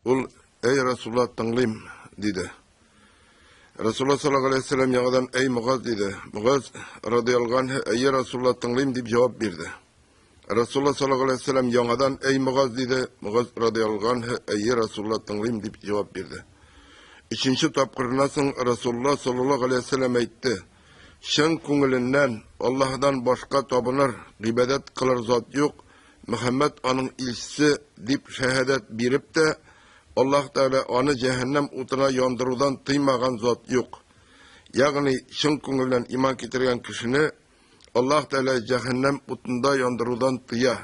Ул, Әй Расулла, тыңлыйм, диде. Расулла саллаллаһу алейһи вәсәлләм яңадан, Әй Мугаз, диде. Мугаз радиаллаһу анһу, Әйе, Расулла, тыңлыйм, дип җавап бирде. Расулла саллаллаһу алейһи вәсәлләм яңадан, Әй Мугаз, диде. Мугаз радиаллаһу анһу, Әйе, Расулла, тыңлыйм, дип җавап бирде. Өченче тапкырыннан соң Расулла саллаллаһу алейһи вәсәлләм әйтте: Чын күңеленнән Аллаһыдан башка табыныр, гыйбадәт кылыр зат юк, Мөхәммәд аның илчесе дип шәһадәт биреп тә, Аллаһ Тәгалә аны җәһәннәм утына яндырудан тыймаган зат юк. Ягъни чын күңелдән иман китергән кешене Аллаһ Тәгалә җәһәннәм утында яндырудан тыя.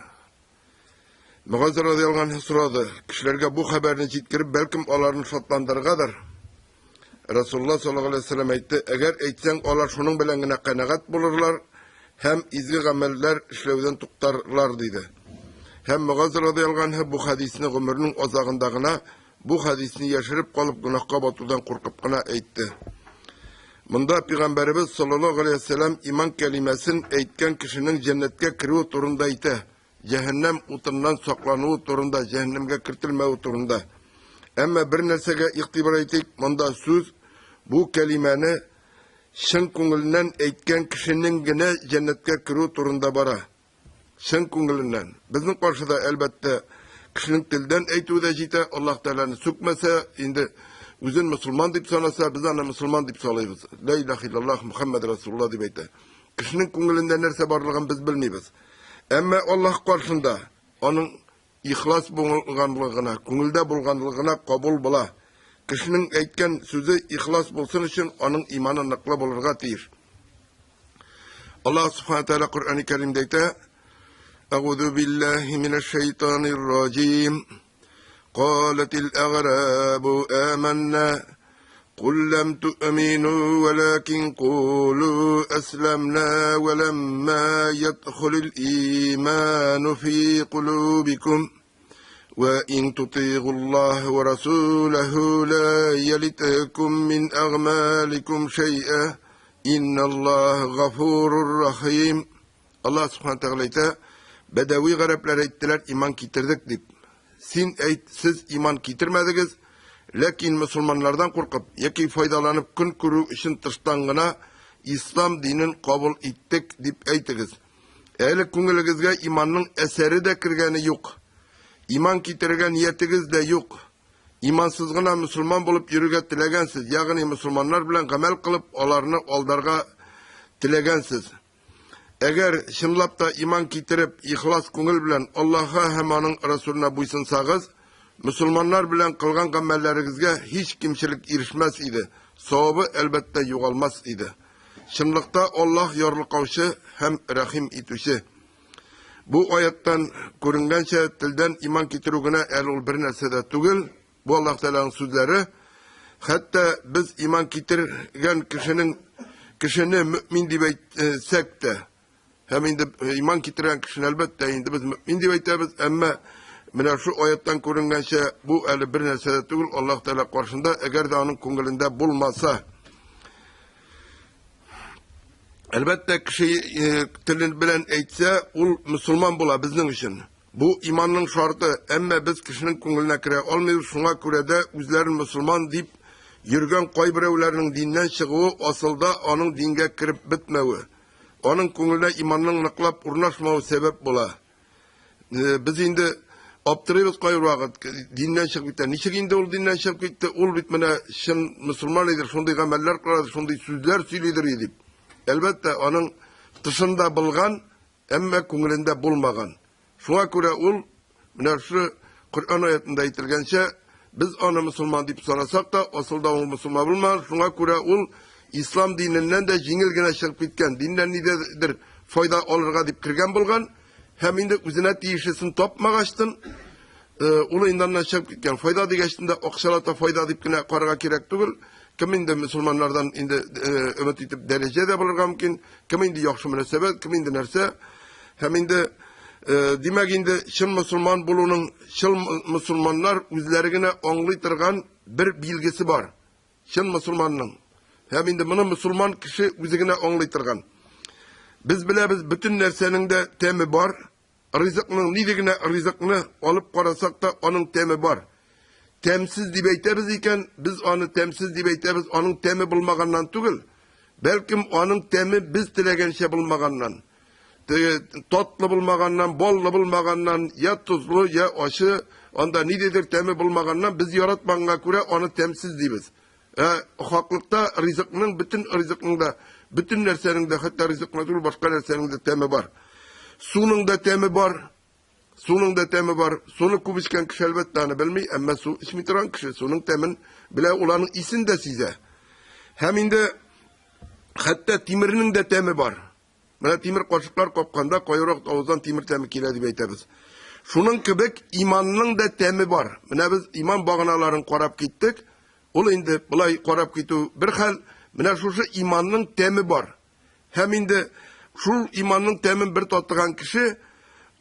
Мөгаз радиаллаһу анһу сорады, кешеләргә бу хәбәрне җиткереп, бәлкем аларны шатландырыргадыр? Расулулла саллаллаһу алейһи вәсәлләм әйтте, әгәр әйтсәң, алар шуның белән генә канәгать булырлар һәм изге гамәлләр эшләүдән туктарлар, диде. Һәм Мөгаз радиаллаһу анһу бу хәдисне гомеренең азагында гына бу хәдисне яшереп калып гөнаһка батудан куркып кына әйтте. Монда пәйгамбәребез саллаллаһу алейһи вәсәлләм иман кәлимәсен әйткән кешенең җәннәткә керүе турында әйтә. Җәһәннәм утыннан саклануы турында, җәһәннәмгә кертелмәве турында. Әмма бер нәрсәгә игътибар итик, монда сүз бу кәлимәне чын күңеленнән әйткән кешенең генә җәннәткә керү турында бара. Чын күңеленнән. Безнең каршыда, әлбәттә, кешенең телдән әйтүе дә җитә, Аллаһ Тәгаләне сүкмәсә, инде үзен мөселман дип санаса, без аны мөселман дип саныйбыз. Ла илаһ иллаллаһ Мухаммад Расулуллаһ дип әйтә. Кешенең күңелендә нәрсә барлыгын без белмибез. Әмма Аллаһ каршында аның ихлас булганлыгына, күңелдә булганлыгына кабул була. Кешенең әйткән сүзе ихлас булсын өчен аның иманы ныклы булырга тиеш. Аллаһ Субхана Тәгалә Коръәни Кәримдә әйтә: Әгуду биллаһи минәш шайтанир раҗим. قالت الأغراب آمنا قل لم تؤمنوا ولكن قولوا أسلمنا ولما يدخل الإيمان في قلوبكم وإن تطيعوا الله ورسوله لا يلتكم من أعمالكم شيئا إن الله غفور رحيم Аллаһ Субхана Тәгалә әйтә, бәдәви гарәпләр әйттеләр, иман китердек дип. Син әйт, сез иман китермәдегез, ләкин мөселманнардан куркып яки файдаланып көн күрү өчен тыштан гына ислам динен кабул иттек дип әйтегез. Әле күңелегезгә иманның әсәре дә кергәне юк. Иман китерергә ниятегез дә юк. Имансыз гына мөселман булып йөрергә теләгәнсез, ягъни мөселманнар белән гамәл кылып, аларны алдарга теләгәнсез. Әгәр чынлап та иман китереп, ихлас күңел белән Аллаһка һәм аның Расулына буйсынсагыз, мөселманнар белән кылган гамәлләрегезгә һич кимчелек ирешмәс иде, савабы, әлбәттә, югалмас иде. Чынлыкта Аллаһ ярлыкаучы һәм рәхим итүче. Бу аяттан күренгәнчә, телдән иман китерү генә әле ул бернәрсә дә түгел. Бу Аллаһ Тәгаләнең сүзләре. Хәтта без иман китергән кешенең кешене мөмин дип әйтсәк тә, һәм инде иман китергән кешене әлбәттә инде без мөмин дип әйтәбез, әмма менә шу аяттан күренгәнчә, бу әле бер нәрсә дә түгел Аллаһ Тәгалә каршында, әгәр дә аның күңелендә булмаса. Әлбәттә, кеше телен белән әйтсә, ул мөселман була безнең өчен. Бу иманның шарты, әмма без кешенең күңеленә керә алмыйбыз, шуңа күрә дә үзләрен мөселман дип йөргән кайберәүләрнең диннән чыгуы асылда аның дингә кереп бетмәве, аның күңеленә иманның ныклап урнашмавы сәбәп була. Без инде аптырыйбыз кайвакыт, диннән чыгып китә. Ничек инде ул диннән чыгып китте? Ул бит менә чын мөселман иде, шундый гамәлләр кыладыр, шундый сүзләр сөйлидер дип. Әлбәттә, аның тышында булган, Әмма күңелендә булмаган. Шуңа күрә ул, менә шушы Коръән аятында әйтелгәнчә, без аны мөселман дип санасак та, асылда ул мөселман булмаган, шуңа күрә ул ислам диненнән дә җиңел генә чыгып киткән, диннән нидәдер файда алырга дип кергән булган һәм инде үзенә тиешлесен тапмагачтын, ул инде аннан чыгып киткән. Файда дигәчтен дә акчалата файда дип кенә карарга кирәк түгел. Кем инде мөселманнардан инде өмет итеп дәрәҗә дә булырга мөмкин, кем инде яхшы мөнәсәбәт, кем инде нәрсә. Һәм инде димәк инде чын мөселман булуның чын мөселманнар үзләре генә аңлый торган бер билгесе бар. Чын мөселманның. Һәм инде моны мөселман кеше үзе генә аңлый торган. Без беләбез, бөтен нәрсәнең дә тәме бар. Ризыкның нинди генә ризыкны алып карасак та, аның тәме бар. тәмсез дип әйтәбез икән, без аны тәмсез дип әйтәбез аның тәме булмаганнан түгел, бәлкем аның тәме без теләгәнчә булмаганнан. Теге татлы булмаганнан, баллы булмаганнан, я тозлы, я ачы, анда ниндидер тәме булмаганнан без яратмаганга күрә аны тәмсез дибез. Ә хаклыкта ризыкның, бөтен ризыкның да, бөтен нәрсәнең дә, хәтта ризыкның түгел, башка нәрсәнең дә тәме бар. Суның да тәме бар. Суның да тәме бар. Суны күп эчкән кеше әлбәттә аны белми, әмма су эчми торган кеше суның тәмен белә, ул аның исен дә сизә. Һәм инде хәтта тимернең дә тәме бар. Менә тимер кашыклар капканда кайвакыт авыздан тимер тәме килә дип әйтәбез. Шуның кебек иманның да тәме бар. Менә без иман баганаларын карап киттек. Ул инде болай карап китү бер хәл. Менә шушы иманның тәме бар. Һәм инде шул иманның тәмен бер татыган кеше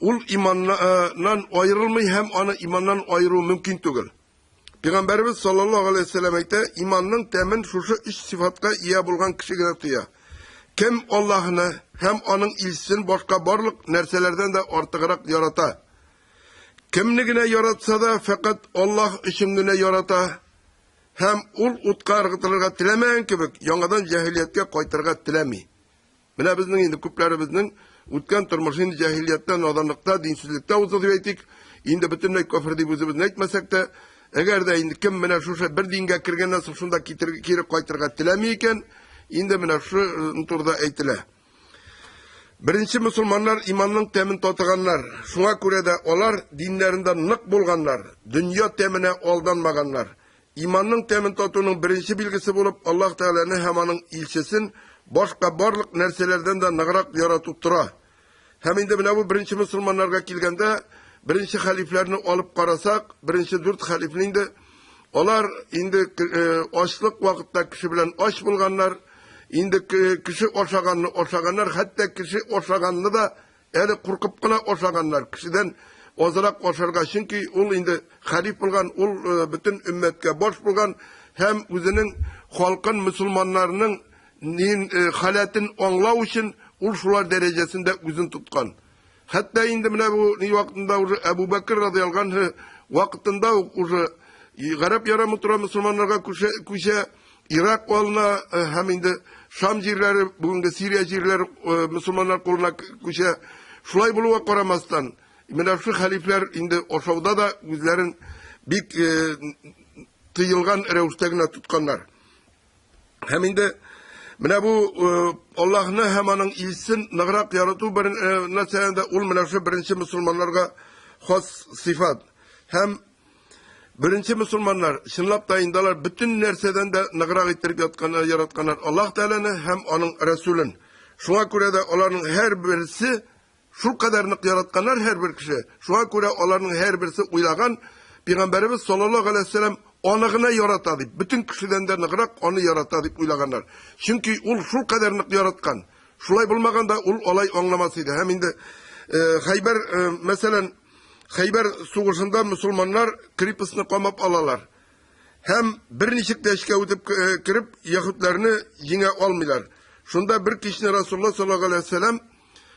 ул иманнан аерылмый һәм аны иманнан аеру мөмкин түгел. Пәйгамбәребез саллаллаһу алейһи вәсәлләм әйтә, иманның тәмен шушы өч сыйфатка ия булган кеше генә тоя. Кем Аллаһны һәм аның илчесен башка барлык нәрсәләрдән дә артыграк ярата. Кемне генә яратса да, фәкать Аллаһ өчен генә ярата. Һәм ул утка ыргытылырга теләмәгән кебек, яңадан җаһилияткә кайтырга теләми. Менә безнең инде күпләребезнең үткән тормышы инде җаһилияттә, наданлыкта, динсезлектә узды дип әйтик. Инде бөтенләй кафир дип үзебезне әйтмәсәк тә, әгәр дә инде кем менә шушы бер дингә кергәннән соң шунда китер, кире кайтырга теләми икән, инде менә шушы турыда әйтелә. Беренче мусульманнар иманның тәмен татыганнар. Шуңа күрә дә алар диннәрендә нык булганнар, дөнья тәменә алданмаганнар. Иманның тәмен татуның беренче билгесе булып Аллаһ Тәгаләне һәм аның илчесен башка барлык нәрсәләрдән дә ныграк ярату тора. Һәм инде менә бу беренче мөселманнарга килгәндә, беренче хәлифләрне алып карасак, беренче дүрт хәлифне инде алар инде э, ачлык вакытта кеше белән ач булганнар, инде кеше ашаганны ашаганнар, хәтта кеше ашаганны да Әле куркып кына ашаганнар, кешедән азрак ашарга, чөнки ул инде хәлиф булган, ул э, бөтен өммәткә баш булган һәм үзенең халкын, мөселманнарның нин э, халәтен аңлау өчен ул шулар дәрәҗәсендә үзен тоткан. Хәтта инде менә бу ни вакытында уже Әбу Бәкер радыяллаһу анһу вакытында ук уже гарәп ярамы тора мөселманнарга күчә, күчә Ирак алына э, һәм инде Шам җирләре, бүгенге Сирия җирләре э, мөселманнар кулына күчә. Шулай булуга карамастан, менә шул хәлифләр инде ашауда да үзләрен бик э, тыелган рәвештә генә тотканнар. Һәм инде менә бу Аллаһны һәм аның илчесен ныграк ярату бер нәрсәдә ул менә шул беренче мөселманнарга хас сыйфат. Һәм Беренче мөселманнар, чынлап та инде алар бөтен нәрсәдән дә ныграк иттереп ятканнар, яратканнар Аллаһ Тәгаләне һәм аның Рәсүлен. Шуңа күрә дә аларның һәрберсе шул кадәр нык яратканнар һәрбер кеше. Шуңа күрә аларның һәрберсе уйлаган, Пәйгамбәребез саллаллаһу галәйһи вәсәлләм аны гына ярата дип, бөтен кешедән дә ныграк аны ярата дип уйлаганнар. Чөнки ул шул кадәр нык яраткан. Шулай булмаганда ул алай аңламас иде. Һәм инде э, Хәйбәр, э, мәсәлән, Хәйбәр сугышында мөселманнар крепостьны камап алалар. Һәм берничек тә эчкә үтеп э, кереп, яһүдләрне җиңә алмыйлар. Шунда бер кичне Расулла саллаллаһу алейһи вәсәләм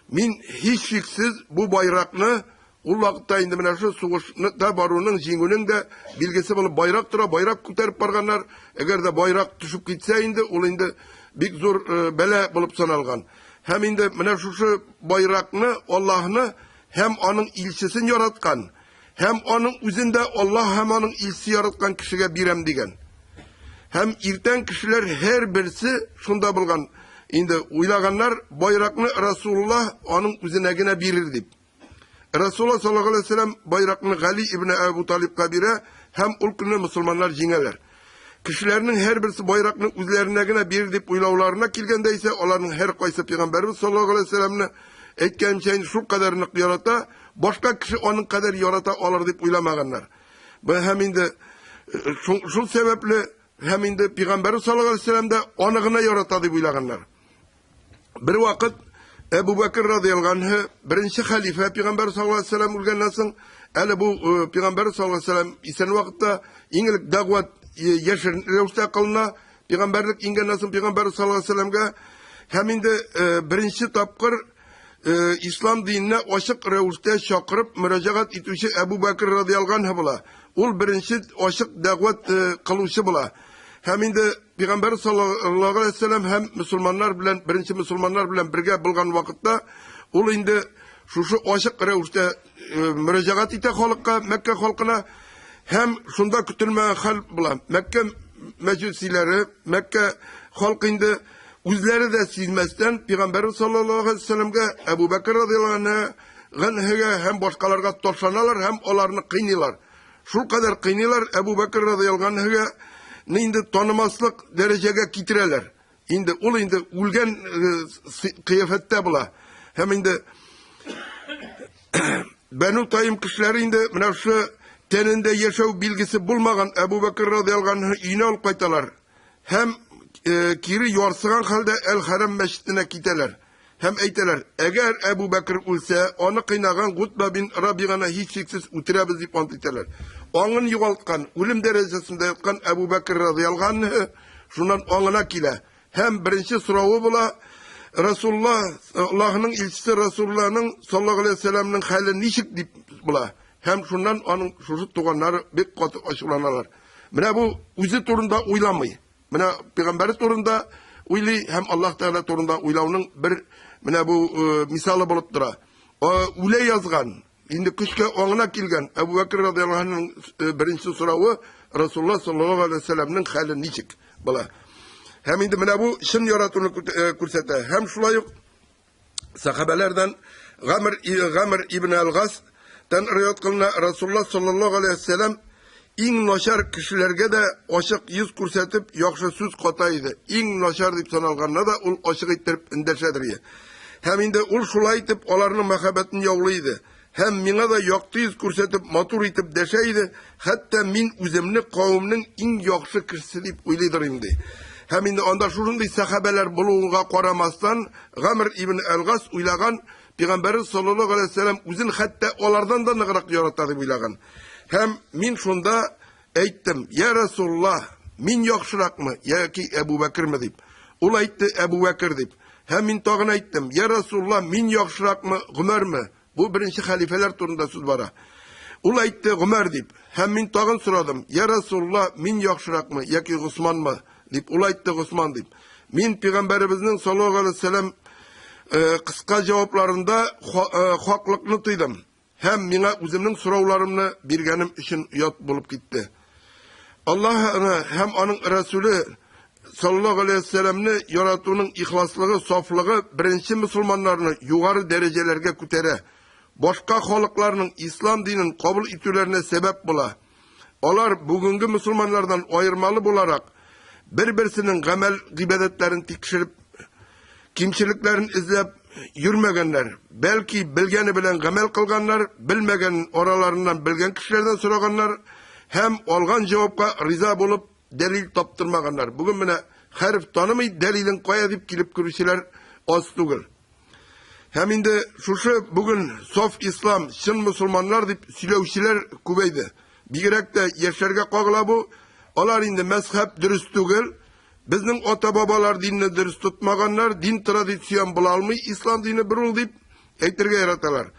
мин һичшиксез бу байракны ул вакытта инде менә шул сугышта баруның җиңүнең дә билгесе булып байрак тора, байрак күтәреп барганнар. Әгәр дә байрак төшеп китсә инде, ул инде бик зур э, бәла булып саналган. Һәм инде менә шушы байракны Аллаһны һәм аның илчесен яраткан, һәм аның үзен дә Аллаһ һәм аның илчесе яраткан кешегә бирәм дигән. Һәм иртән кешеләр һәрберсе шунда булган. Инде уйлаганнар, байракны Расулуллаһ аның үзенә генә бирер дип. Расулуллаһ саллаллаһу алейһи вәсәлләм байракны Гали ибн Әбу Талибка бирә һәм ул көнне мусульманнар җиңәләр. Кешеләрнең һәрберсе байракны үзләренә генә бирер дип уйлауларына килгәндә исә, аларның һәркайсы пәйгамбәребез саллаллаһу алейһи вәсәлләмне әйткәнчә инде шул кадәр нык ярата, башка кеше аның кадәр ярата алыр дип уйламаганнар. Бу һәм инде э, шул, шул сәбәпле һәм инде пәйгамбәребез саллаллаһу алейһи вәсәлләм дә аны гына ярата дип уйлаганнар. Бер вакыт Әбу Бәкер радыяллаһу анһу беренче хәлифә пәйгамбәр саллаллаһу алейһи вәсәлләм үлгәннән соң, әле бу э, пәйгамбәр саллаллаһу алейһи вәсәлләм исән вакытта иң элек дәгъват э, яшерен рәвештә кылына, пәйгамбәрлек иңгәннән соң пәйгамбәр саллаллаһу алейһи вәсәлләмгә һәм инде э, беренче тапкыр ислам диненә ачык рәвештә чакырып мөрәҗәгать итүче Әбу Бәкер радиаллаһу анһу була. Ул беренче ачык дәгъват кылучы була. Һәм инде Пәйгамбәр саллаллаһу алейһи вәсәлләм һәм мөселманнар белән беренче мөселманнар белән бергә булган вакытта ул инде шушы ачык рәвештә мөрәҗәгать итә халыкка, Мәккә халкына һәм шунда көтелмәгән хәл була. Мәккә мәҗүсиләре, Мәккә халкы инде үзләре дә сизмәстән Пәйгамбәр саллаллаһу алейһи вәсәлләмгә, Әбу Бәкер радиаллаһу анһуга һәм башкаларга ташланалар һәм аларны кыйныйлар. Шул кадәр кыйныйлар, Әбу Бәкер радиаллаһу анһуга инде танымаслык дәрәҗәгә китерәләр. Инде ул инде үлгән кыяфәттә була. Һәм инде Бәну Таим кешеләре инде менә шушы тәнендә яшәү билгесе булмаган Әбу Бәкер радиаллаһу анһу өенә алып кайталар. Һәм кире ярсыган хәлдә Әл-Хәрам мәчетенә китәләр. Һәм әйтәләр, әгәр Әбу Бәкер үлсә, аны кыйнаган Гутба бин Рабиганы һичшиксез үтерәбез дип ант итәләр. Аңын югалткан, үлем дәрәҗәсендә яткан Әбу Бәкер радиаллаһу анһу шуннан аңына килә. Һәм беренче соравы була, Расулла, Аллаһының илчесе Расулланың саллаллаһу алейһи вәсәлләмнең хәле ничек дип була. Һәм шуннан аның шушы туганнары бик каты ачуланалар. Менә бу үзе турында уйламый. Менә пәйгамбәре турында уйлый һәм Аллаһ Тәгалә турында уйлауның бер менә бу э, мисалы булып тора. Үлә язган, инде көчкә аңына килгән Әбу Бәкр радиаллаһу анһуның э, беренче соравы Расулуллаһ саллаллаһу алейһи вәсәлләмнең хәле ничек була. Һәм инде менә бу чын яратуны э, күрсәтә. Һәм шулай ук Сахабәләрдән Гамр Гамр ибн Алгас тән риваять кылына, Расулуллаһ саллаллаһу алейһи вәсәлләм иң начар кешеләргә дә ачык йөз күрсәтеп, яхшы сүз ката иде. Иң начар дип саналганына да ул ачык иттереп эндәшәдер иде. Һәм инде ул шулай итеп аларның мәхәббәтен яулый иде. Һәм миңа да якты йөз күрсәтеп, матур итеп дәшә иде, хәтта мин үземне кавемнең иң яхшы кешесе дип уйлыйдыр инде. Һәм инде анда шушындый сәхабәләр булуга карамастан, Гамр ибн Әл-Гас уйлаган, Пәйгамбәребез саллаллаһу галәйһи вәсәлләм үзен хәтта алардан да ныграк ярата дип уйлаган. Һәм мин шунда әйттем, Я Расуллаһ, мин яхшыракмы яки Әбу Бәкерме дип. Ул әйтте, Әбу Бәкер дип. Һәм мин тагын әйттем, Я Расуллаһ, мин яхшыракмы, Гомәрме? Бу беренче хәлифәләр турында сүз бара. Ул әйтте, Гомәр дип. Һәм мин тагын сорадым, Я Расулла, мин яхшыракмы яки Госманмы? дип. Ул әйтте, Госман дип. Мин пәйгамбәребезнең саллаллаһу алейһи вәсәлләм э, кыска җавапларында э, хаклыкны тойдым. Һәм миңа үземнең сорауларымны биргәнем өчен оят булып китте. Аллаһ һәм аның Расуле саллаллаһу алейһи вәсәлләмне яратуның ихласлыгы, сафлыгы беренче мөселманнарны югары дәрәҗәләргә күтәрә. Башка халыкларның ислам динен кабул итүләренә сәбәп була. Алар бүгенге мөселманнардан аермалы буларак, бер-берсенең гамәл гыйбадәтләрен тикшереп, кимчелекләрен эзләп йөрмәгәннәр, бәлки белгәне белән гамәл кылганнар, белмәгән араларыннан белгән кешеләрдән сораганнар һәм алган җавапка риза булып дәлил таптырмаганнар. Бүген менә хәреф танымый, дәлилең кая дип килеп керүчеләр аз түгел. Һәм инде шушы бүген саф ислам, чын мусульманнар дип сөйләүчеләр күбәйде. Бигрәк тә яшьләргә кагыла бу. Алар инде мәзхәб дөрес түгел, безнең ата-бабалар динне дөрес тотмаганнар, дин традицион була алмый, ислам дине бер ул дип әйтергә яраталар.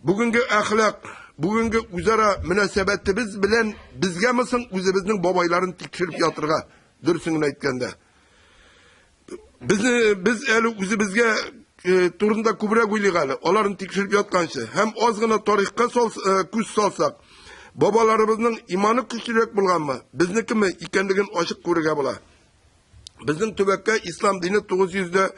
Бүгенге әхлак, бүгенге үзара мөнәсәбәтебез белән безгәме соң үзебезнең бабайларын тикшереп ятырга, дөресен генә әйткәндә. Безне без әле үзебезгә э, турында күбрәк уйлыйк әле, аларны тикшереп ятканчы. Һәм аз гына тарихка сал, э, күз салсак, бабаларыбызның иманы көчлерәк булганмы, безнекеме икәнлеген ачык күрергә була. Безнең төбәккә ислам дине 922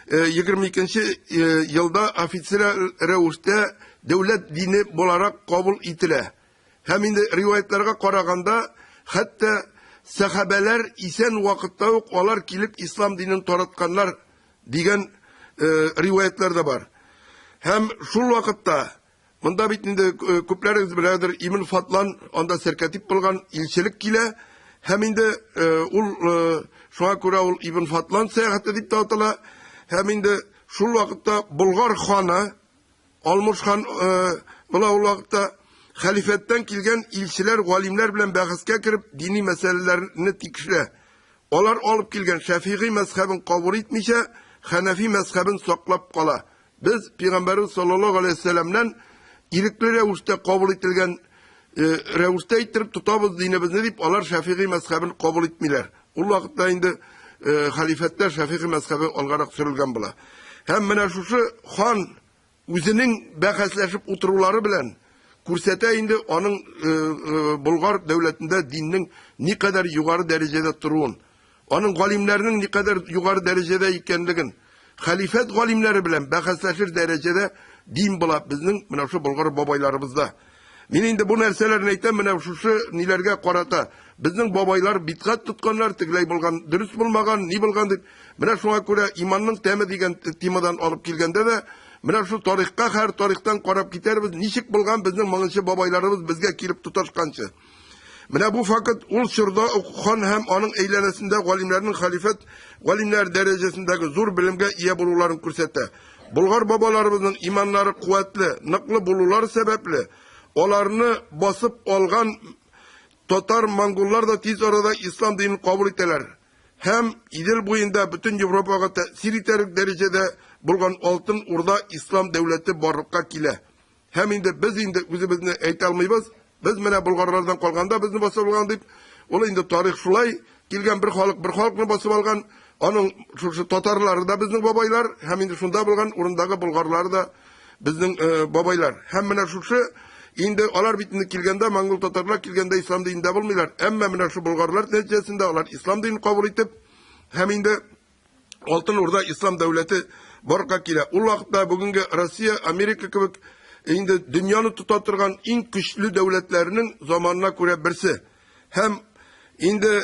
э, елда официаль рәвештә дәүләт дине буларак кабул ителә. Һәм инде риваятларга караганда, хәтта сәхабәләр исән вакытта ук алар килеп ислам динен таратканнар дигән э, риваятлар да бар. Һәм шул вакытта монда бит инде э, күпләрегез беләдер, Ибн Фатлан анда сәркәтип булган, илчелек килә һәм инде э, ул э, шуңа күрә ул Ибн Фатлан сәяхәте дип тә атала. Һәм инде шул вакытта Болгар ханы Алмыш хан була ул вакытта хәлифәттән килгән илчеләр, галимнәр белән бәхәскә кереп, дини мәсьәләләрне тикшерә. Алар алып килгән Шәфигый мәзхәбен кабул итмичә, Хәнәфи мәзхәбен саклап кала. Без пәйгамбәрбез саллаллаһу алейһи вәсәлләмнән ирекле рәвештә кабул ителгән э, рәвештә иттереп тотабыз динебезне дип, алар Шәфигый мәзхәбен кабул итмиләр. Ул вакытта инде э, хәлифәттә Шәфигый мәзхәбе алгарак сөрелгән була. Һәм менә шушы хан үзенең бәхәсләшеп утырулары белән күрсәтә инде аның э, э, Болгар дәүләтендә диннең никадәр югары дәрәҗәдә торуын, аның галимнәренең никадәр югары дәрәҗәдә икәнлеген, хәлифәт галимнәре белән бәхәсләшер дәрәҗәдә дин була безнең менә шул болгар бабайларыбызда. Мин инде бу нәрсәләрне әйтәм, менә шушы ниләргә карата. Безнең бабайлар бидгать тотканнар, тегеләй булган, дөрес булмаган, ни булган дип. Менә шуңа күрә иманның тәме дигән темадан алып килгәндә дә, менә шул тарихка һәр тарихтан карап китәрбез, ничек булган безнең моңынчы бабайларыбыз безгә килеп тоташканчы. Менә бу факт ул чорда ук хан һәм аның әйләнәсендә галимнәрнең хәлифәт галимнәр дәрәҗәсендәге зур белемгә ия булуларын күрсәтә. Болгар бабаларыбызның иманнары куәтле, ныклы булулары сәбәпле, аларны басып алган татар-монголлар да тиз арада ислам динен кабул итәләр һәм Идел буенда бөтен Европага тәэсир итәрлек дәрәҗәдә булган Алтын Урда ислам дәүләте барлыкка килә. Һәм инде без инде үзебезне әйтә алмыйбыз, без менә болгарлардан калганда безне басып алган дип, ул инде тарих шулай килгән бер халык бер халыкны басып алган, аның шушы татарлары да безнең бабайлар, һәм инде шунда булган урындагы болгарлары да безнең э, бабайлар. Һәм менә шушы инде алар бит инде килгәндә, монгол татарлар килгәндә ислам динендә булмыйлар. Әмма менә шу болгарлар нәтиҗәсендә алар ислам динен кабул итеп, һәм инде Алтын Урда ислам дәүләте барлыкка килә. Ул вакытта бүгенге Россия, Америка кебек инде дөньяны тота торган иң көчле дәүләтләрнең заманына күрә берсе. Һәм инде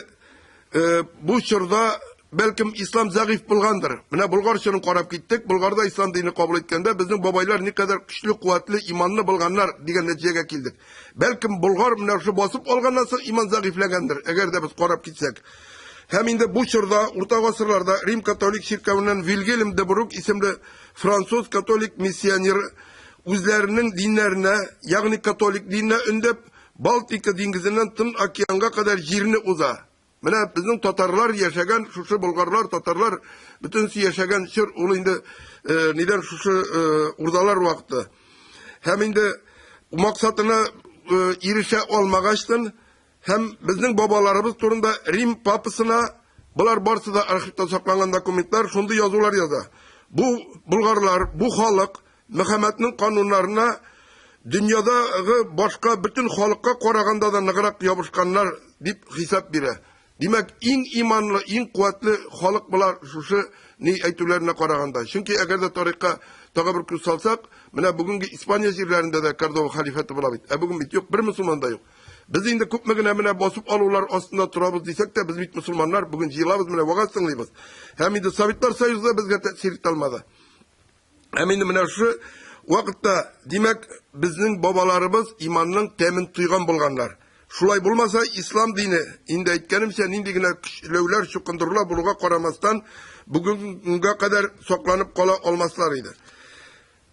э, бу чорда бәлкем ислам зәгыйфь булгандыр. Менә Болгар чорын карап киттек. Болгарда ислам дине кабул иткәндә безнең бабайлар никадәр көчле, куәтле, иманлы булганнар дигән нәтиҗәгә килдек. Бәлкем Болгар менә шушы басып алганнан соң иман зәгыйфьләгәндер, әгәр дә без карап китсәк. Һәм инде бу чорда, урта гасырларда Рим католик чиркәвеннән Вильгельм де Брук исемле француз католик миссионеры үзләренең диннәренә, ягъни католик диненә өндәп, Балтика диңгезеннән Тын океанга кадәр җирне уза. Менә безнең татарлар яшәгән, шушы болгарлар, татарлар бөтенесе яшәгән чор ул инде э, нидән шушы э, урдалар вакыты. Һәм инде максатына э, ирешә алмагачтын һәм безнең бабаларыбыз турында Рим папасына болар барысы да архивта сакланган документлар шундый язулар яза. Бу болгарлар, бу халык Мөхәммәднең кануннарына дөньядагы башка бөтен халыкка караганда да ныграк ябышканнар дип хисап бирә. Димәк, иң иманлы, иң куәтле халык болар шушы ни әйтүләренә караганда. Чөнки әгәр дә тарихка тагы бер күз салсак, менә бүгенге Испания җирләрендә дә Кордова халифаты була бит. Ә бүген бит юк, бер мөселман да юк. Без инде күпме генә менә басып алулар астында торабыз дисәк тә, без бит мөселманнар, бүген җыелабыз, менә вәгазь тыңлыйбыз. Һәм инде Советлар Союзы да безгә тәэсир итә алмады. Һәм инде менә шушы вакытта, димәк, безнең бабаларыбыз иманның тәмен тойган булганнар. Шулай булмаса, ислам дине, инде әйткәнемчә, нинди генә көчләүләр, чукындырулар булуга карамастан, бүгенге көнгә кадәр сакланып кала алмаслар иде.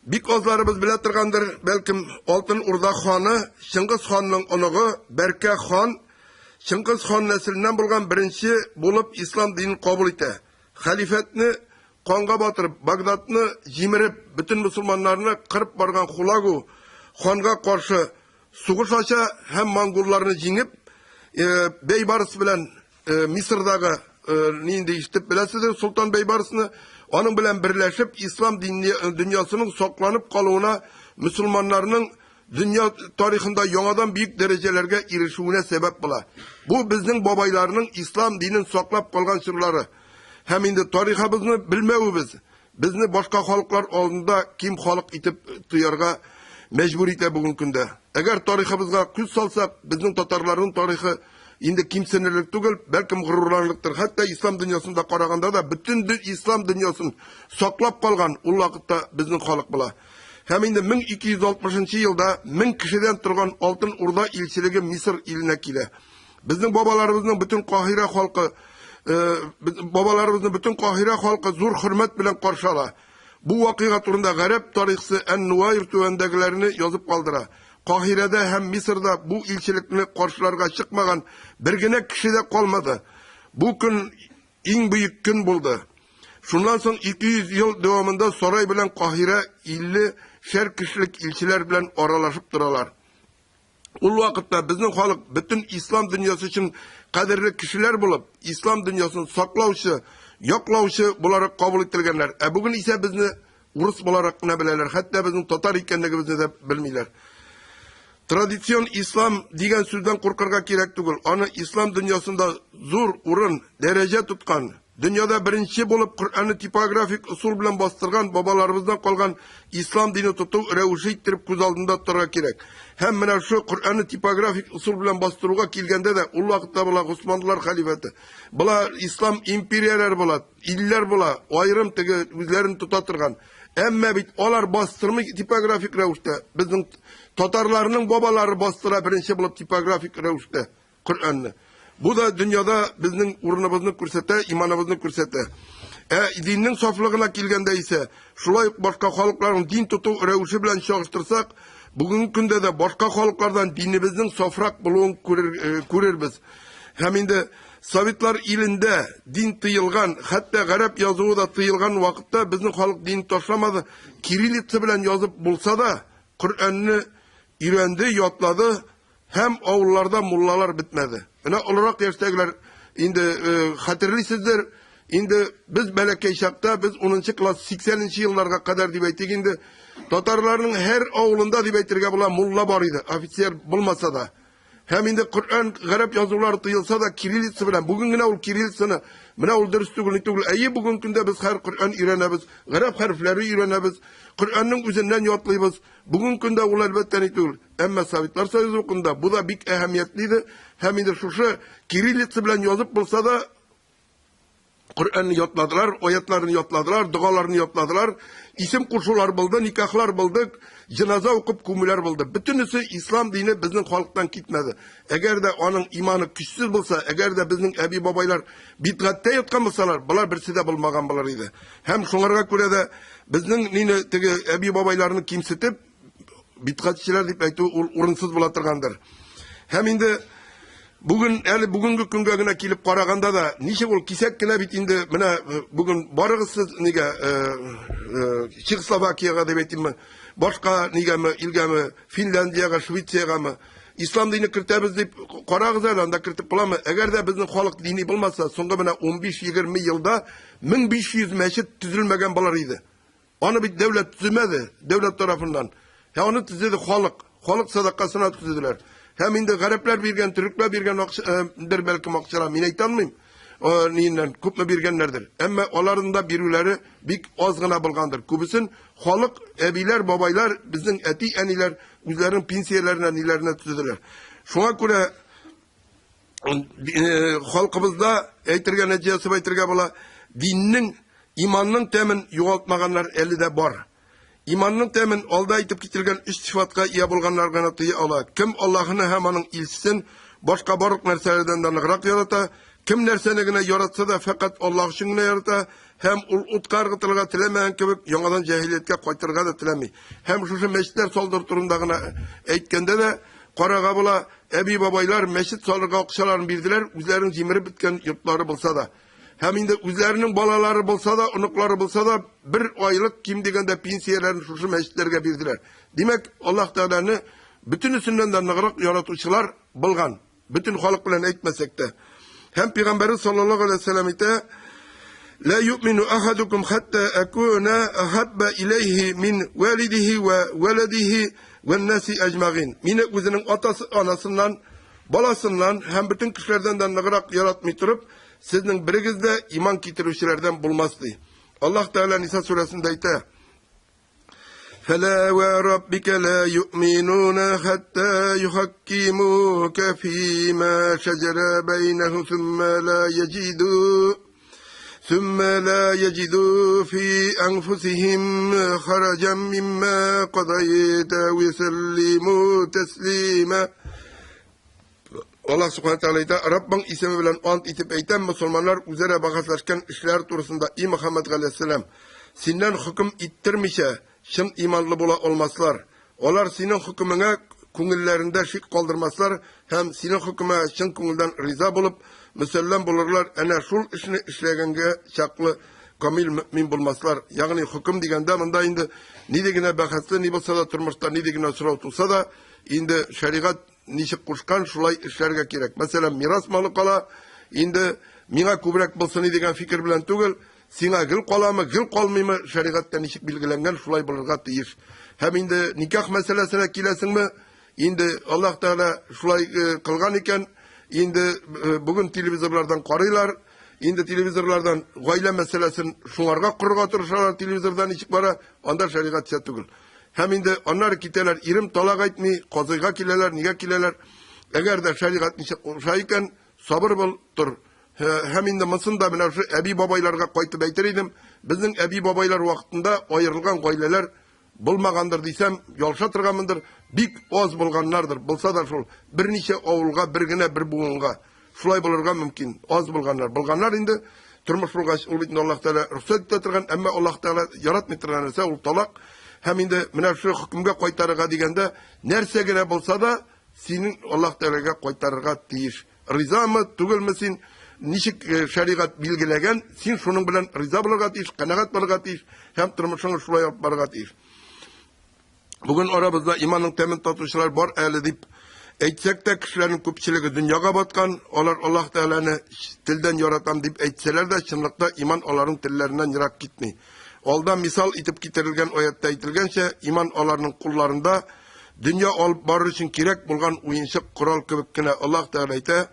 Бик азларыбыз белә торгандыр, бәлкем, Алтын Урда ханы Чыңгыз ханның оныгы Бәркә хан Чыңгыз хан нәселеннән булган беренче булып ислам динен кабул итә. Хәлифәтне канга батырып, Багдадны җимереп, бөтен мөселманнарны кырып барган Хулагу ханга каршы сугыш ача һәм монголларны җиңеп, э, Бәйбарыс белән э, Мисырдагы э, нинди ишетеп беләсездер, Солтан Бәйбарысны, аның белән берләшеп, ислам дөньясының сакланып калуына мөселманнарның дөнья тарихында яңадан бөек дәрәҗәләргә ирешүенә сәбәп була. Бу безнең бабайларның ислам динен саклап калган чорлары. Һәм инде тарихыбызны белмәвебез безне башка халыклар алдында ким халык итеп тоярга мәҗбүр итә бүгенге көндә. Әгәр тарихыбызга күз салсак, безнең татарларның тарихы инде кимсенерлек түгел, бәлкем горурланырлыктыр. Хәтта ислам дөньясында караганда да бөтен ислам дөньясын саклап калган ул вакытта безнең халык була. Һәм инде 1260 елда 1000 кешедән торган Алтын Урда илчелеге Мисыр иленә килә. Безнең бабаларыбызның бөтен Каһирә халкы э, бабаларыбызны бөтен Каһирә халкы зур хөрмәт белән каршы ала. Бу вакыйга турында гарәп тарихчысы Ән-Нуайр түбәндәгеләрне язып калдыра. Каһирәдә һәм Мисырда бу илчелекне каршыларга чыкмаган бер генә кеше дә калмады. Бу көн иң бөек көн булды. Шуннан соң 200 ел дәвамында Сарай белән Каһирә 50 шәр кешелек илчеләр белән аралашып торалар. Ул вакытта безнең халык бөтен ислам дөньясы өчен кадерле кешеләр булып, ислам дөньясын саклаучы, яклаучы буларак кабул ителгәннәр. Ә бүген исә безне урыс буларак кына беләләр, хәтта безнең татар икәнлегебезне дә белмиләр. Традицион ислам дигән сүздән куркырга кирәк түгел. Аны ислам дөньясында зур урын, дәрәҗә тоткан, дөньяда беренче булып Коръәнне типографик ысул белән бастырган бабаларыбыздан калган ислам дине тоту рәвеше иттереп күз алдында тотарга кирәк. Һәм менә шул Коръәнне типографик ысул белән бастыруга килгәндә дә, ул вакытта була Госманлылар хәлифәте, була ислам империяләре була, илләр була, аерым теге үзләрен тота торган. Әмма бит алар бастырмый типографик рәвештә. Безнең татарларның бабалары бастыра беренче булып типографик рәвештә Коръәнне. Бу да дөньяда безнең урыныбызны күрсәтә, иманыбызны күрсәтә. Ә диннең сафлыгына килгәндә исә, шулай ук башка халыкларның дин тоту рәвеше белән чагыштырсак, бүгенге көндә дә башка халыклардан динебезнең сафрак булуын күрер, э, күрербез. Һәм инде Советлар илендә дин тыелган, хәтта гарәп язуы да тыелган вакытта безнең халык дин ташламады. Кириллица белән язып булса да, Коръәнне өйрәнде, ятлады һәм авылларда муллалар бетмәде. Менә олырак яшьтәгеләр инде э, хәтерлисездер, инде без бәләкәй чакта, без 10 класс 80 нче елларга кадәр дип әйтик инде, татарларның һәр авылында дип әйтергә була мулла бар иде, офицер булмаса да. Һәм инде Коръән гарәп язулары тыелса да кириллица белән, бүген генә ул кириллицаны, менә ул дөрес түгел, ни түгел. Әйе, бүгенге көндә без хәр Коръән өйрәнәбез, гарәп хәрефләре өйрәнәбез, Коръәннең үзеннән ятлыйбыз. Бүгенге көндә ул әлбәттә ни түгел. Әмма Советлар Союзы вакытында бу да бик әһәмиятле иде. Һәм инде шушы кириллица белән язып булса да, Коръәнне ятладылар, аятларны ятладылар, догаларны ятладылар, исем кушулар булды, никахлар булды, җеназа укып күмүләр булды. Бөтенесе ислам дине безнең халыктан китмәде. Әгәр дә аның иманы көчсез булса, әгәр дә безнең әби-бабайлар бидгатьтә яткан булсалар, болар берсе дә булмаган булыр иде. Һәм шуңарга күрә дә безнең нине теге әби-бабайларны кимсетеп, бидгатьчеләр дип әйтү ул урынсыз була торгандыр. Һәм инде бүген әле бүгенге көнгә генә килеп караганда да, ничек ул кисәк кенә бит инде менә э, бүген барыгыз сез нигә э, э, Чехословакиягә дип әйтимме, башка нигәме, илгәме, Финляндиягә, Швециягәме, ислам дине кертәбез дип карагыз әле, анда кертеп буламы? Әгәр дә безнең халык дини булмаса, соңгы менә 15-20 елда 1500 мәчет төзелмәгән булыр иде. Аны бит дәүләт төземәде, дәүләт тарафыннан. Ә аны төзеде халык. Халык садакасына төзеделәр. Һәм инде гарәпләр биргән, төрекләр биргән акча, э, бер бәлкем акчалар, мин әйтә алмыйм. Э, ниеннән күпме биргәннәрдер. Әмма аларның да бирүләре бик аз гына булгандыр. Күбесен халык, әбиләр, бабайлар, безнең әти-әниләр үзләренең пенсияләренә, ниләренә төзеделәр. Шуңа күрә Э, халкыбызда әйтергә нәтиҗә ясап әйтергә була, диннең, иманның тәмен югалтмаганнар әле дә бар. Иманның тәмен алда әйтеп кителгән өч сыйфатка ия булганнар гына тыя ала. Кем Аллаһыны һәм аның илчесен башка барлык нәрсәләрдән дә ныграк ярата, кем нәрсәне генә яратса да, фәкать Аллаһ өчен генә ярата һәм ул утка ыргытылырга теләмәгән кебек, яңадан җаһилияткә кайтырга да теләми. Һәм шушы мәчетләр салдыру турында гына әйткәндә дә карага була, Әби-бабайлар мәчет салырга акчаларын бирделәр, үзләренең җимереп беткән йортлары булса да. Һәм инде үзләренең балалары булса да, оныклары булса да, бер айлык ким дигәндә пенсияләрен шушы мәчетләргә бирделәр. Димәк, Аллаһ Тәгаләне бөтенесеннән дә ныграк яратучылар булган. Бөтен халык белән әйтмәсәк тә. Һәм Пәйгамбәрбез саллаллаһу алейһи ва сәлләм әйтә, Ла юъмину ахадукум хатта акуна ахабба илейхи мин валидихи ва валадихи ван наси әҗмәгин. Мине үзенең атасы, анасыннан, баласыннан һәм бөтен кешеләрдән дә ныграк яратмый торып, сезнең берегез дә иман китерүчеләрдән булмас, ди. Аллаһ Тәгалә Ниса сүрәсендә әйтә: فلا وربك لا يؤمنون حتى يحكموك فيما شجر بينهم ثم لا يجدوا ثم لا يجدوا في أنفسهم خرجا مما قضيت ويسلموا تسليما. Аллаһ Субхана Тәгалә әйтә, Раббың исеме белән ант итеп әйтәм, мөселманнар үзара бәхәсләшкән эшләр турысында, и Мөхәммәд галәйһиссәлам, синнән хөкем иттермичә, чын иманлы була алмаслар. Алар синең хөкемеңә күңелләрендә шик калдырмаслар һәм синең хөкемеңә чын күңелдән риза булып, мөсәлләм булырлар, әнә шул эшне эшләгәнгә чаклы камил мөэмин булмаслар. Ягъни хөкем дигәндә монда инде нинди генә бәхәсле ни булса да тормышта нинди генә сорау туса да, инде шәригать ничек кушкан, шулай эшләргә кирәк. Мәсәлән, мирас малы кала, инде миңа күбрәк булсын дигән фикер белән түгел, сиңа гел каламы, гел калмыймы, шәригатьтә ничек билгеләнгән, шулай булырга тиеш. Һәм инде никах мәсьәләсенә киләсеңме, инде Аллаһ Тәгалә шулай э, кылган икән, инде э, бүген телевизорлардан карыйлар, инде телевизорлардан гаилә мәсьәләсен шуңарга корырга тырышалар, телевизорда ничек бара, анда шәригатьчә түгел. Һәм инде аннары китәләр, ирем талак әйтми, казыйга киләләр, нигә киләләр? Әгәр дә шәригать ничек куша икән, сабыр бул, тор. Һәм инде монысын да менә шушы әби-бабайларга кайтып әйтер идем. Безнең әби-бабайлар вакытында аерылган гаиләләр булмагандыр дисәм, ялгыша торганмындыр, бик аз булганнардыр. Булса да шул берничә авылга, бер генә бер буынга. Шулай булырга мөмкин. Аз булганнар. Булганнар инде тормыш булгач, ул бит инде Аллаһ Тәгалә рөхсәт итә торган, әмма Аллаһ Тәгалә яратмый торган нәрсә ул талак. Һәм инде менә шул хөкемгә кайтарырга дигәндә, нәрсә генә булса да, синең Аллаһ Тәгаләгә кайтарырга тиеш. Ризамы, түгелме син, ничек э, шәригать билгеләгән, син шуның белән риза булырга тиеш, канәгать булырга тиеш һәм тормышыңны шулай алып барырга тиеш. Бүген арабызда иманның тәмен татучылар бар әле дип әйтсәк тә, кешеләрнең күпчелеге дөньяга баткан, алар Аллаһ Тәгаләне телдән яратам дип әйтсәләр дә, чынлыкта иман аларның телләреннән ерак китми. Алда мисал итеп китерелгән аятта әйтелгәнчә, иман аларның кулларында дөнья алып барыр өчен кирәк булган уенчык корал кебек кенә. Аллаһ Тәгалә әйтә,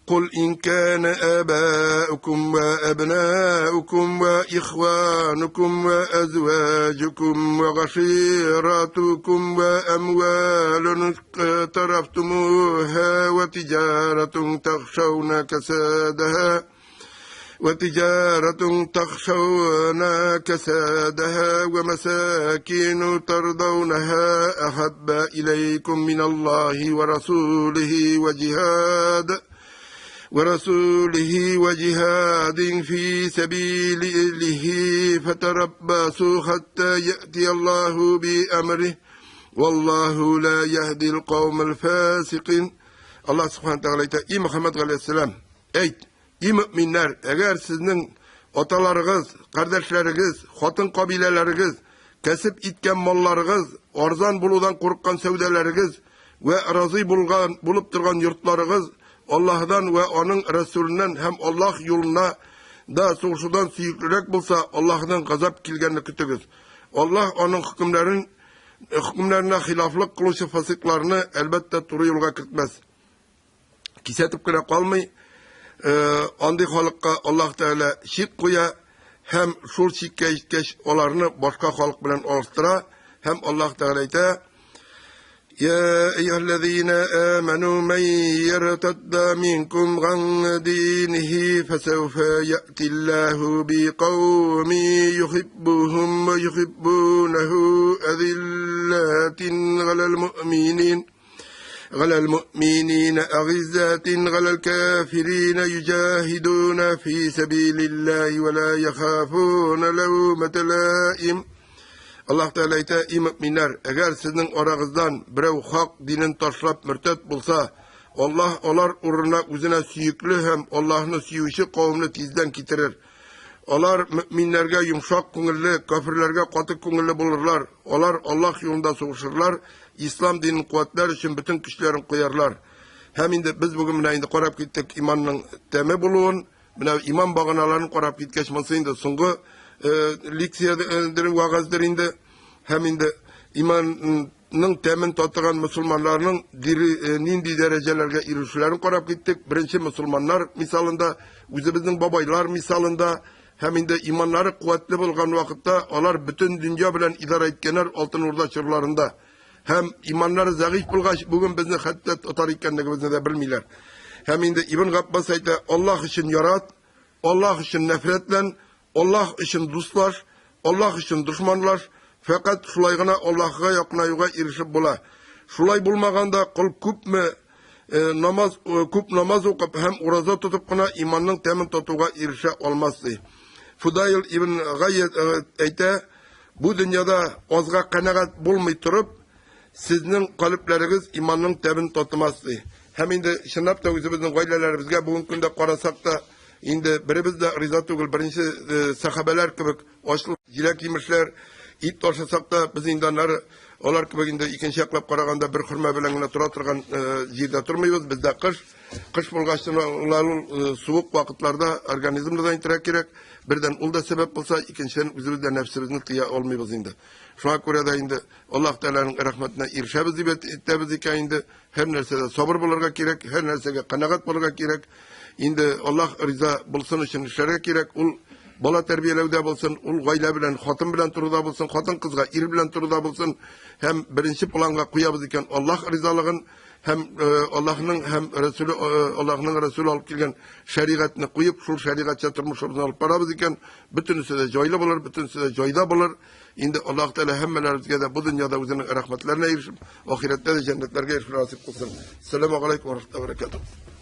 Кул ин кана абаукум ва абнаукум ва ихванукум ва азваҗукум ва гаширатукум ва амвалун иктарафтумуха ва тиҗаратун тахшауна касадаха وتجارة تخشون كسادها ومساكين ترضونها أحب إليكم من الله ورسوله وجهاد ورسوله وجهاد في سبيله فتربصوا حتى يأتي الله بأمره والله لا يهدي القوم الفاسقين. الله سبحانه وتعالى إي محمد عليه السلام әйт, И мөэминнәр, әгәр сезнең аталарыгыз, кардәшләрегез, хатын кабиләләрегез, кәсеп иткән малларыгыз, арзан булудан курыккан сәүдәләрегез вә разый булган, булып торган йортларыгыз Аллаһыдан вә аның Рәсүленнән һәм Аллаһ юлына да сугышудан сөеклерәк булса, Аллаһыдан газап килгәнне көтегез. Аллаһ аның хөкемнәрен хөкемнәренә хилафлык кылучы фасыйкларны, әлбәттә, туры юлга кертмәс. Кисәтеп кенә калмый, э, андый халыкка Аллаһ Тәгалә чик куя һәм шул чиккә җиткәч, аларны башка халык белән алыштыра һәм Аллаһ Тәгалә әйтә: Я әйюһәлләзина аману ман яртадда минкум ган динихи фасауфа я'тиллаху биqawmi юхиббухум ва юхиббунаху азиллатин галал му'минин على المؤمنين أعزة على الكافرين يجاهدون في سبيل الله ولا يخافون لومة لائم. Аллаһ Тәгалә әйтә, и мөэминнәр, әгәр сезнең арагыздан берәү хак динен ташлап мөртәт булса, Аллаһ алар урынына үзенә сөекле һәм Аллаһны сөюче кавемне тиздән китерер. Алар мөэминнәргә йомшак күңелле, кафирләргә каты күңелле булырлар. Алар Аллаһ юлында сугышырлар, ислам динен куәтләр өчен бөтен көчләрен куярлар. Һәм инде без бүген менә инде карап киттек иманның тәме булуын, менә иман баганаларын карап киткәч, монысы инде соңгы э, лекциядер, вәгазьдер инде. Һәм инде иман ның тәмен татыган мөселманнарның дире, нинди дәрәҗәләргә ирешүләрен карап киттек. Беренче мөселманнар мисалында, үзебезнең бабайлар мисалында һәм инде иманнары куәтле булган вакытта алар бөтен дөнья белән идарә иткәннәр Алтын Урда чорларында. Һәм иманнары зәгыйфь булгач, бүген безне хәтта татар икәнлегебезне дә белмиләр. Һәм инде Ибн Габбас әйтә, Аллаһ өчен ярат, Аллаһ өчен нәфрәтлән, Аллаһ өчен дуслаш, Аллаһ өчен дошманлаш, фәкать шулай гына Аллаһыга якынаюга ирешеп була. Шулай булмаганда кол күпме э, намаз э, күп намаз укып һәм ураза тотып кына иманның тәмен татуга ирешә алмас ди. Фудайл ибн Гайят э, әйтә, бу дөньяда азга канәгать булмый торып, сезнең калебләрегез иманның тәмен татымас ди. Һәм инде чынлап та үзебезнең гаиләләребезгә бүгенге көндә карасак та, Инде беребез дә риза түгел, беренче сәхабәләр кебек ачлык, җиләк-җимешләр, ит ашасак та, без инде аннары алар кебек инде икенче яклап караганда бер хөрмә белән генә тора торган җирдә тормыйбыз. Бездә кыш. Кыш булгач, ул суык вакытларда организмны да интерәк кирәк. Бердән ул да сәбәп булса, икенчедән үзебез дә нәфсебезне тыя алмыйбыз инде. Шуңа күрә дә инде Аллаһ Тәгаләнең рәхмәтенә ирешәбез дип әйтәбез икән инде, һәр нәрсәдә сабыр булырга кирәк, һәр нәрсәгә канәгать булырга кирәк. Инде Аллаһ риза булсын өчен эшләргә кирәк. Ул бала тәрбияләүдә булсын, ул гаилә белән, хатын белән торуда булсын, хатын-кызга ир белән торуда булсын һәм беренче планга куябыз икән Аллаһ ризалыгын һәм Аллаһның һәм Рәсүле Аллаһның Рәсүле алып килгән шәригатьне куеп, шул шәригатьчә тормышыбызны алып барабыз икән, бөтенесе дә җайлы булыр, бөтенесе дә җайда булыр. Инде Аллаһ Тәгалә һәммәләребезгә дә бу дөньяда үзенең рәхмәтләренә ирешеп, ахирәттә дә җәннәтләргә ирешү насыйп кылсын. Ассаламу алейкум ва рахматуллаһи ва баракатуһ.